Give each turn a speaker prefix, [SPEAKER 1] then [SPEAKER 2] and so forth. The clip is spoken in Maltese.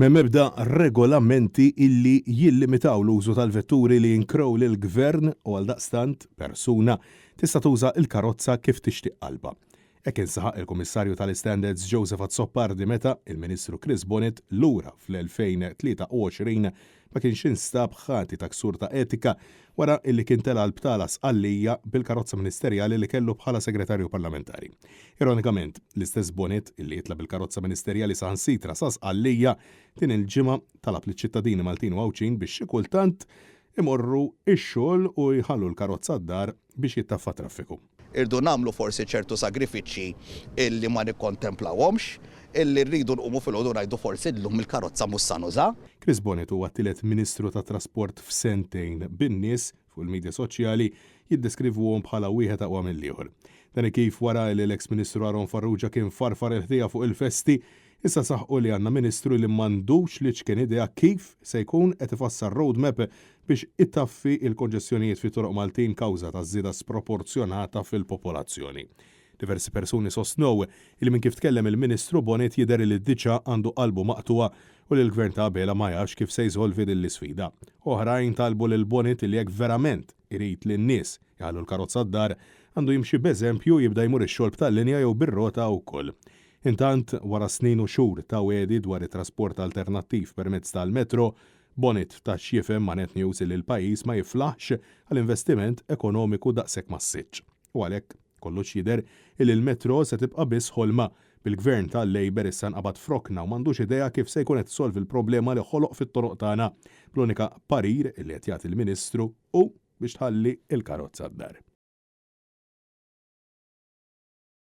[SPEAKER 1] M'hemm ebda regolamenti illi jillimitaw l-użu tal-vetturi li jinkrew lill-Gvern u għaldaqstant persuna tista' tuża l-karozza kif tixtieq qalbha. Hekk kien saħaq il-Kummissarju tal-Istandards Joseph Azzopardi meta il-Ministru Chris Bonett lura fl-2023 ma kienx instab ħati ta' ksur ta' etika wara illi kien tela' l-btala Sqallija bil-karozza ministerjali li kellu bħala Segretarju Parlamentari. Ironikament, l-istess Bonett illi jitla' bil-karozza ministerjali saħansitra sa Sqallija din il-ġimgħa talab liċ-ċittadini Maltin u Għawdxin biex xi kultant imorru x-xogħol u jħallu l-karozza d-dar biex jittaffa t-traffiku.
[SPEAKER 2] Irridu nagħmlu forsi ċertu sagrifiċċji illi ma nikkontemplawhomx, illi rridu nqumu filgħodu u ngħidu forsi llum il-karozza mhux sa nuża.
[SPEAKER 1] Chris Bonett huwa t-tielet Ministru tat-Trasport f'sentejn, bin-nies fuq il-midja soċjali jiddeskrivuhom bħala wieħed aqwa mill-ieħor. Dan hi kif wara li l-eks Ministru Aaron Farrugia kien farfar il-ħtija fuq il-festi, issa saħqu li għandna Ministru li m'għandux l-iċken idea kif se jkun qed ifassal roadmap biex itaffi l-konġestjonijiet fit-toroq Maltin kawża taż-żieda sproporzjonata fil-popolazzjoni. Diversi persuni sostnew li minn kif tkellem il-Ministru Bonett jidher li diġà għandu qalbu maqtugħa u li l-Gvern ta' Abela ma jafx kif se jsolvi din l-isfida. Oħrajn talbu lil Bonett li jekk verament irid li n-nies jħallu l-karozza d-dar, għandu jimxi b'eżempju u jibda jmur ix-xogħol b'tal-linja jew bir-rota wkoll. Intant, wara snin u xhur ta' wegħdi dwar it-trasport alternattiv permezz tal-metro, Bonett ta x'jifhem ma' Net News li l-pajjiż ma jiflaħx għal investiment ekonomiku daqshekk massiċċ. U għalhekk, kollox jidher illi l-metro se tibqa' biss ħolma, bil-Gvern tal-Labour issa nqabad f'rokna u m'għandux idea kif se jkun qed isolvi l-problema li ħoloq fit-toroq tagħna, bl-unika parir li qed jagħti l-Ministru hu biex tħalli l-karozza d-dar.